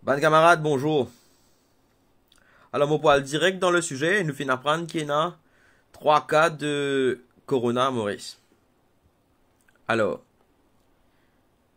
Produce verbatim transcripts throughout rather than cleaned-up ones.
Bann kamarad, bonzour. Alor, mo pou al direk dan le size, nou finn aprann ki ena trwa ka de korona Moris. Alor,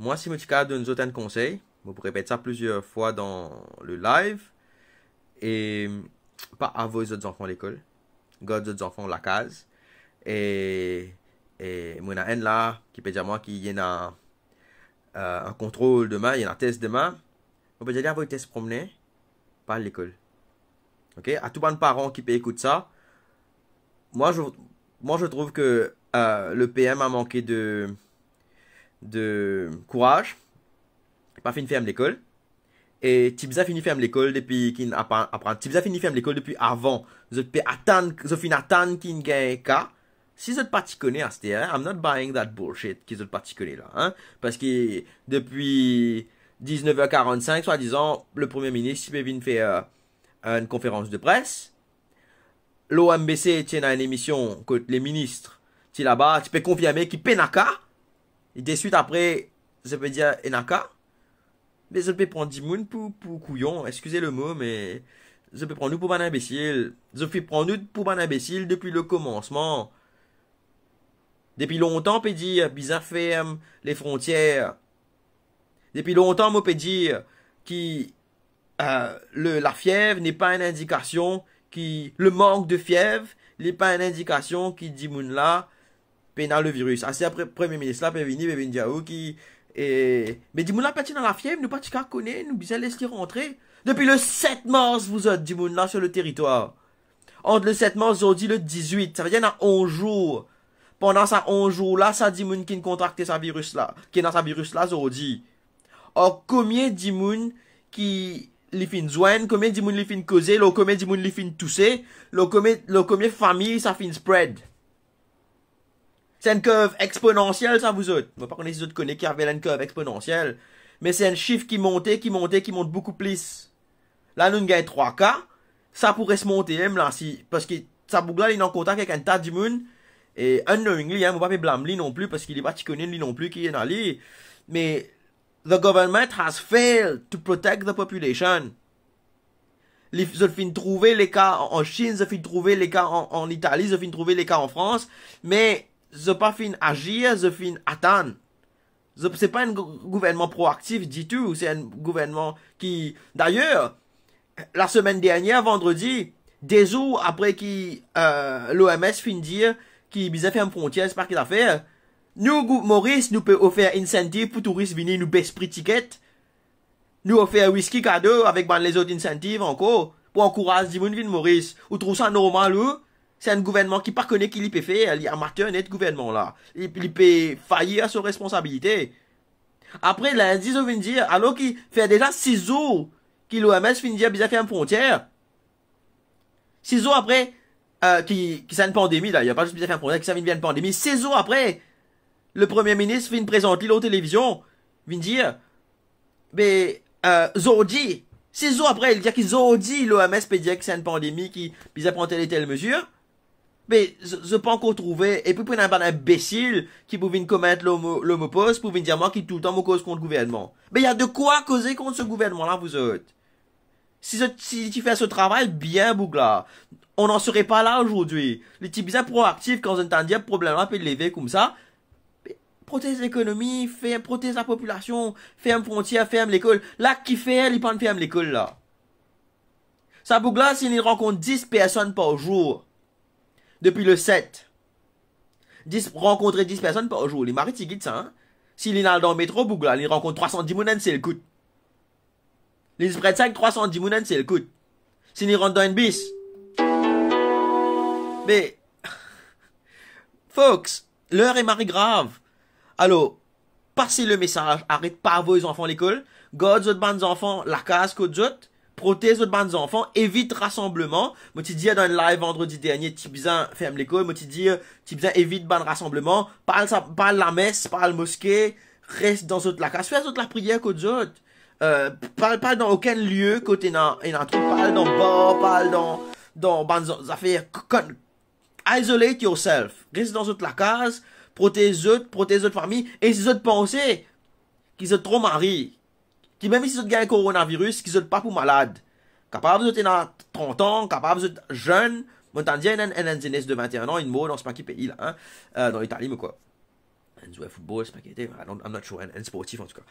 mwa, si mo ti kav donn zot enn konsey, mo pou repet sa plizier fwa dan le live, e pa avoy zot zanfan lekol, gard zot zanfan lakaz, e, e mo ena enn la ki pe dir mwa ki ena, eh, enn kontrol demin, ena tes demin, mo pe dir li avoy tes promne, pa al lekol. Ok? A tou bann paran ki pe ekout sa, moi je, moi je trouve que, euh, le P M a manqué de, de courage. Pa finn ferm lekol. E ti bizin fini ferm lekol depi ki apa-, aprann. Ti bizin fini ferm lekol depi avan. Zot pe atann, zot finn atann ki inn gagn ka. Si zot pa ti kone aster, hein, I'm not buying that bullshit ki zot pa ti kone la, hein. Parski depi diznef er karant-sink, swadizan, le Premie Minis ti pe vinn fer, euh, enn konferans de pres. Lor M B C, ti ena enn emision kot le minis ti laba, ti pe konfirme ki pena ka. E deswit apre, zot pe dir ena ka. Me zot pe pran dimoun pou, pou kouyon, exkize le mo, me zot pe pran nou pou bann inbesil. Zot finn pran nou pou bann inbesil depi le komansman. Depi lontan, pe dir bizin ferm le frontier. Depi lontan, mo pe dir ki, euh, le, lafiev n'est pas une indication ki, le manque de fièvre n'est pas une indication ki dimoun la pena le virus. Aster pre-, Premie Minis la pe vini, pe vinn dir ou ki, e, me dimoun la pa ti ena lafiev, nou pa ti kav kone, nou bizin les li rantre. Depi le set mars, vous êtes dimoun la sur le territoire. Ant le set mars, zordi le dizwit, savedir ena onz zour. Pandan sa onz zour la, sa dimoun ki kontrakte sa virus la, ki ena sa virus la zordi. Or, konbien dimoun ki li finn zwenn, konbien dimoun li finn koze, lor konbien dimoun li finn touse, lor konbien, lor konbien fami sa finn spread? Se enn curve exponansiel sa, vous êtes. Mo pa kone si zot kone ki apel enn curve exponansiel. Me se enn sif ki monte, ki monte, ki mont boukou plis. La, nou gagn trwa ka. Sa pou res monte mem la, si, parski sa boug la, li ena kontak ek enn ta dimoun, e unknowingly, hein, mo pa pe blam li non pli, parski li pa ti kone li non pli ki ena li. Me the government has failed to protect the population. Li, zot finn trouve le ka an, an Chinn, zot finn trouve le ka an, an Itali, zot finn trouve le ka an Frans, me zot pa finn azir, zot finn atann. Zot, se pa enn gou-, gouvernman proaktif ditou, se enn gouvernman ki, dayer, lasemenn dernier, vandredi, de zour apre ki, euh, l'O M S finn dir ki bizin ferm frontier, se pa ki zafer, nou, gou-, Moris, nou pe ofer incentive pou touris vini, nou bes pri tiket, nou ofer whisky kado avek bann lezot incentive ankor, pou ankouraz dimoun vinn Moris. Ou trouv sa normal, ou? Se enn gouvernman ki pa kone ki li pe fer, li amater net gouvernman la. Li, li pe faillir à son responsabilité. Apre, lindi, zot vinn dir, alor ki fer deza sis zour ki l'O M S finn dir bizin ferm frontier. Sis zour apre, euh, ki, ki sa enn pandemi, dayer, pa zis bizin ferm frontier, ki sa vinn vinn enn pandemi. Sis zour apre, le Premie Minis vinn prezant li lor televizion, vinn dir, be, euh, zordi, sis zour apre, li dir ki zordi, l'O M S pe dir ki se enn pandemi, ki bizin pran tel e tel mezir. Me, zot, zot pa ankor trouve, epi pou ena bann inbesil ki pou vinn koment lor mo, lor mo post, pou vinn dir mwa ki toultan mo koz kont gouvernman. Me, il y a de quoi causer contre ce gouvernement-là, vous autres. Si zot, si li ti fer so travay bien, boug la, on n'en serait pas là aujourd'hui. Li ti bizin proaktif kan zot tann dir problem la pe leve koumsa. Protez lekonomi, fer, protez lapopilasion, ferm frontier, ferm lekol. La, kifer li pa'nn ferm lekol la? Sa boug la, si li rankont dis personn par zour, depi le set, dis, rankontre dis personn par zour, li mari ti git sa, hein? Si li al dan metro, boug la, li rankont trwa san dimoun enn sel kout. Li pran sa ek trwa san dimoun enn sel kout. Si li rant dan enn bis. Me, folks, l'heure est mari grave. Alor, pas le mesaz, aret pa avoy zanfan lekol, gard zot bann zanfan lakaz kot zot, protez zot bann zanfan, evit rasanbleman. Mo ti dir dan enn live vandredi dernie, ti bizin ferm lekol, mo ti dir, ti bizin evit bann rasanbleman, pa al sa, pa al lames, pa al moske, res dan zot lakaz, fer zot lapriyer kot zot. Euh, pa al, pa al dan okenn lie kot ena, ena trouv, pa al dan bar, pa al dan, dan bann za-, zafer. Kon-, isolate yourself. Res dan zot lakaz, protez zot, protez zot fami. E si zot panse ki zot tro mari, Ki mem si zot gagn koronaviris, ki zot pa pou malad. Kapav zot ena trant an, kapav zot zenn. Mo tann dir enn, enn, enn zenes de vinteen an inn mor dan sepa ki pei la, hein, euh, dan Itali, mo krwar. Enn zwer foutbol, sepa ki ete, I don't, I'm not sure, enn, enn sportif antouka.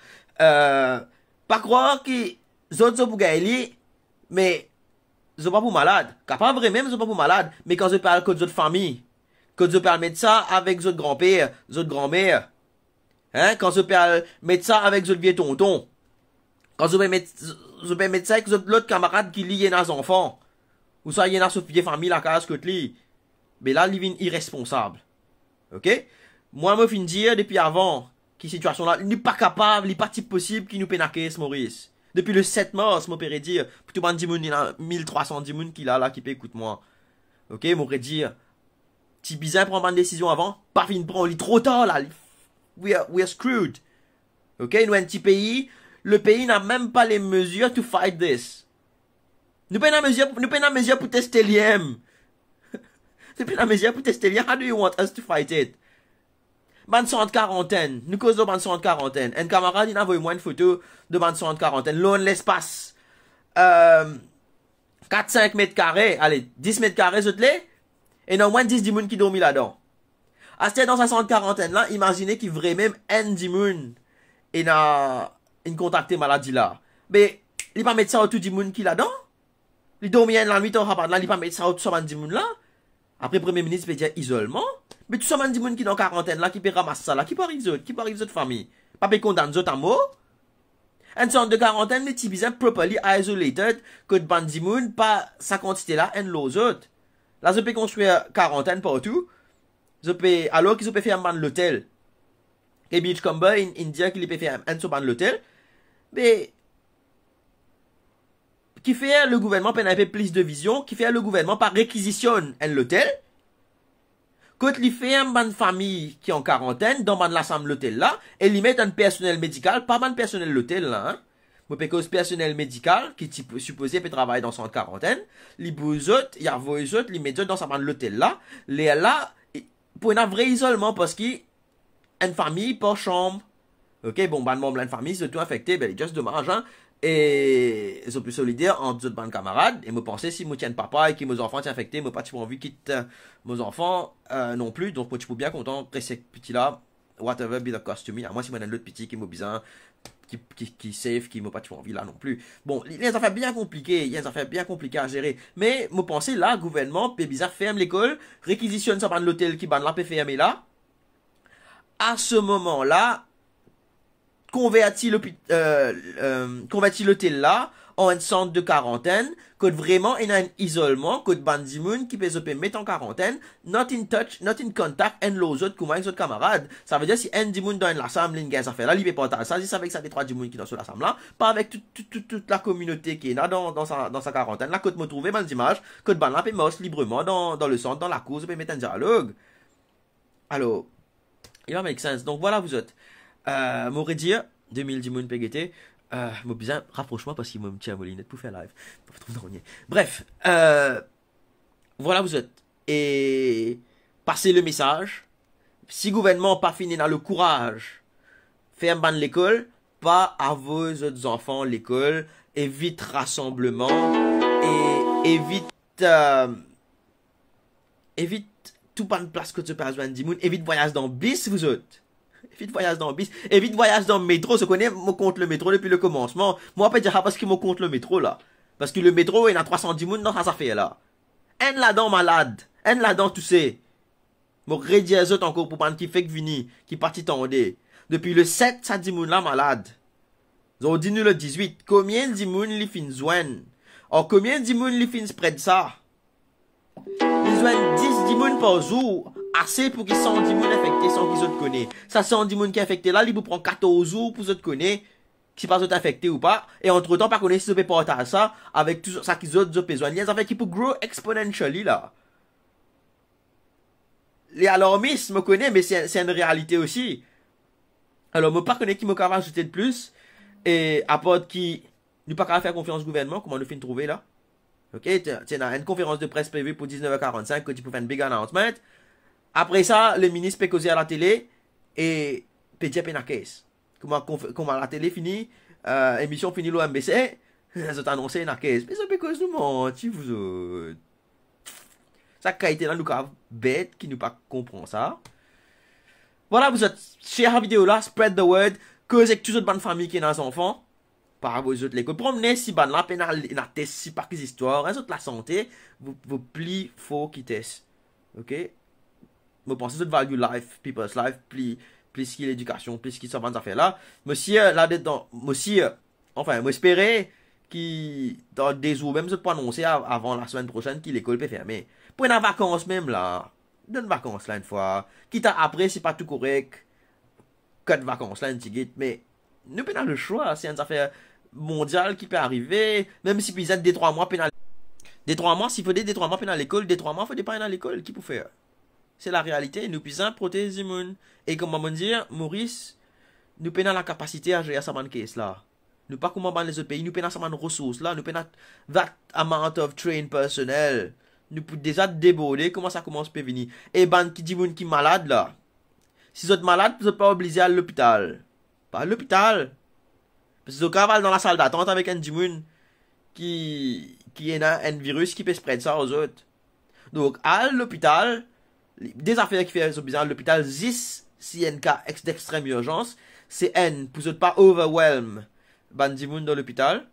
Euh, pa krwar ki zot, zot pou gagn li, me zot pa pou malad. Kapav vremem zot pa pou malad, me kan zot pe al kot zot fami, kot zot pe al met sa avek zot granper, zot granmer, hein, kan zot pe al met sa avek zot vie tonton, kan zot pe met, zot pe met sa ek zot lot kamarad ki li ena zanfan, ouswa li ena so vie fami lakaz kot li, be la, li vinn iresponsab. Ok? Mwa, mo finn dir depi avan ki sitiasion la, li pa kapav, li pa ti posib ki nou pena kes Moris. Depi le set mars, mo pe redir, pou tou bann dimoun, ena mil trwa san dimoun ki la, la, ki pe ekout mwa. Ok, mo redir, ti bizin pran bann desizion avan, pa finn pran li, tro tar la, li, we are, we are screwed. Ok, nou enn ti pei, le pei na mem pa le mezir to fight this. Nou pena mezir, nou pena mezir pou teste li mem. Nou pena mezir pou teste li, how do you want us to fight it? Bann sant karantenn, nou koz lor bann sant karantenn. Enn kamarad inn avoy mwa enn foto de bann sant karantenn, lor enn lespas, euh, kat sink met kare, ale, dis met kare zot le, ena omwin dis dimoun ki dormi ladan. Aster dan sa sant karantenn la, imazine ki vremem enn dimoun ena, inn kontrakte maladi la. Be, li pa met sa lor tou dimoun ki ladan? Li dormi enn lanwit ar sa bann la, li pa met sa lor tou sa bann dimoun la? Apre, Premie Minis pe dir izolman, me tou sa bann dimoun ki dan karantenn la, ki pe ramas sa la, ki pou ariv zot, ki pou ariv zot fami? Pa pe kondann zot amor? Enn sant de karantenn, li ti bizin properly isolated, kot bann dimoun pa sa kantite la enn lor zot. La, zot pe konstrir karantenn partou. Zot pe, alor ki zot pe ferm bann lotel. E Beachcomber inn, inn dir ki li pe ferm enn so bann lotel. Me, kifer le gouvernman pena enpe plis de vizion, kifer le gouvernman pa rekizisionn enn lotel, kot li ferm bann fami ki an karantenn dan bann lasam lotel la, e li met enn personel medikal, pa bann personel lotel la, hein. Mo pe koz personel medikal ki ti pou, sipoze pe travay dan sant karantenn, li bouz zot, li avoy zot, li met zot dan sa bann lotel la. Lerla, i, pou ena vre izolman, parski enn fami par sanm. Ok, bon, bann manb enn fami, zot tou infekte, be, just domaz, hein. E zot pou solider ant zot bann kamarad, e mo panse si mo ti enn papa e ki mo zanfan ti infekte, mo pa ti pou anvi kit, euh, mo zanfan, euh, non pli, donk mo ti pou bien kontan res ek piti la, whatever be the cost to me. Amwin si mo ena lot piti ki mo bizin, ki, ki, ki safe, ki mo pa ti pou anvi la non pli. Bon, li, li enn zafer bien konplike, li enn zafer bien konplike a zere. Me mo panse la, gouvernman pe bizin ferm lekol, rekizisionn sa bann lotel ki bann la pe ferme la. A se moman la, konverti lopi-, euh, euh, konverti lotel la an enn sant de karantenn, kot vreman ena enn izolman, kot bann dimoun ki pe, zot pe met an karantenn, not in touch, not in contact enn lor zot kouma ek zot kamarad. Savedir si enn dimoun dan enn lasam, li gagn zafer la, li pe partaz sa zis avek sa detrwa dimoun ki dan so lasam la, pa avek tou, tou, tou, tou lakominote ki ena dan, dan sa, dan sa karantenn la, kot mo trouve bann zimaz, kot bann la pe mars libreman dan, dan le sant, dan lakour, zot pe met enn dialog. Alor, it don't make sense. Donk, vwala, vous autres. Euh, mo redir, de mil dimoun pe gete. Euh, mo bizin rapros mwa parski mo tir mo linet pou fer live. Pa trouv nanye. Bref, euh, vwala, vous autres. E pas le mesaz. Si gouvernman pa finn ena le kouraz ferm bann lekol, pa avoy zot zanfan lekol, evit rasanbleman, e evit, euh, evit tou bann plas kot zot pe al zwenn dimoun, evit vwayaz dan bis, vous autres. Evit vwayaz dan bis, evit vwayaz dan metro. Zot kone, mo kont le metro depi le komansman. Mo pa pe dir sa parski mo kont le metro la. Parski le metro, ena trwa san dimoun dan sa zafer la. Enn ladan malad, enn ladan touse. Mo redir zot ankor pou bann ki fek vini, ki pa ti tande. Depi le set, sa dimoun la malad. Zordi nou le dizwit, konbien dimoun li finn zwenn? Ar konbien dimoun li finn spread sa? Li zwenn dis dimoun par zour, ase pou ki san dimoun infekte san ki zot kone. Sa san dimoun ki infekte la, li pou pran katorz zour pou zot kone si pa zot infekte ou pa. E antretan, pa kone si zot pe partaz sa avek tou sa ki zot, zot pe zwenn. Li enn zafer ki pou grow exponentially la. Li alarmis, mo kone, me se, se enn realite osi. Alor, mo pa kone ki mo kapav azoute de plis, e apar ki nou pa kapav fer konfians gouvernman, kouma nou finn trouve la. Ok, ti, ti ena enn konferans de pres preve pou diznef er karannsink, kot ti pou fer enn big announcement. Apre sa, le minis pe koze a latele e pe dir pena kes. Kouma konf-, kouma latele fini, Eh, emision fini lor M B C, zot anonse ena case. Me zot pe koz nou manti, zot. Sa kalite la nou kav bet ki nou pa konpran sa. Vwala, zot share sa video la, spread the word, koz ek tou zot bann fami ki ena zanfan. Pa avoy zot lekol. Promne si bann la pena, ena tes, sipa ki zistwar, enn zot lasante, vo, vo pli for ki tes. Ok? Mo panse zot value life, people's life, pli, plis ki ledikasion, plis ki sa bann zafer la. Mo sir, ladedan, mo sir, anfin, mo espere ki dan de zour mem zot pou anonse av-, avan lasemenn prosenn ki lekol pe ferme. Pou ena vakans mem la. Donn vakans la enn fwa. Kit apre, si pa tou korek, kat vakans la enn tigit, me nou pena leswa, se enn zafer mondial ki pe arive, mem si bizin de trwa mwa pena, de trwa mwa, si fode de trwa mwa pena lekol, de trwa mwa fode pa ena lekol, ki pou fer? Se larealite, nou bizin protez dimoun. E kouma mo dir, Moris, nou pena lakapasite a zer sa bann case la. Nou pa kouma bann lezot pei, nou pena sa bann resours la, nou pena that amount of trained personnel. Nou pou deza deborde kouma sa koumans pe vini. E bann ki dimoun ki malad la, si zot malad, zot pa oblize al lopital. Pa al lopital. Parski zot kav al dan lasal datant avek enn dimoun ki, ki ena enn viris ki pe spread sa ar zot. Donk, al lopital, de zafer ki fer zot bizin al lopital, zis si enn ka ex-, d'extrême urgence, se enn, pou zot pa overwhelm bann dimoun dan lopital,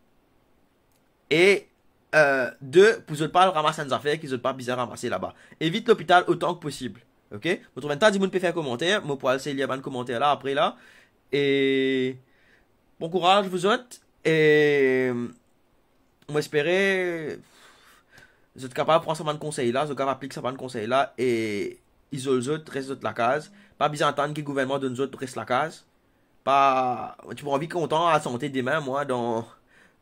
e, eh, de, pou zot pa al ramas enn zafer ki zot pa bizin ramase laba. Evit lopital otan ki posib. Ok? Mo trouv enn ta dimoun pe fer komanter, mo pou al sey lir bann komanter la apre la. E bon kouraz, zot. E mo espere zot kapav pran sa bann konsey la, zot kapav aplik sa bann konsey la e izol zot, res zot lakaz. Pa bizin atann ki gouvernman donn zot res lakaz. Pa, ti pou anvi kontan al sante demin, mwa, dan,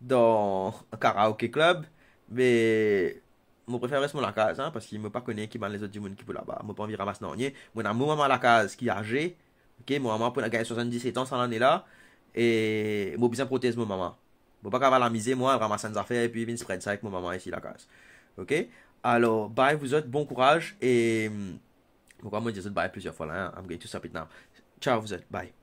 dan karaoke club, me mo prefer res mo lakaz, hein, parski mo pa kone ki bann lezot dimoun ki pou laba. Mo pa anvi ramas nanye. Mo ena mo mama lakaz ki aze, ok, mo mama pou ena gagn swasanndiset an sa lane la, e mo bizin protez mo mama. Mo pa kapav al amize mwa, al ramas enn zafer epi vinn spread sa ek mo mama isi lakaz. Ok? Alor, bye zot, bon kouraz, e, mm, mo krwar mo dir zot bye plizier fwa la, hein. I'm going to stop it now. Ciao zot, bye.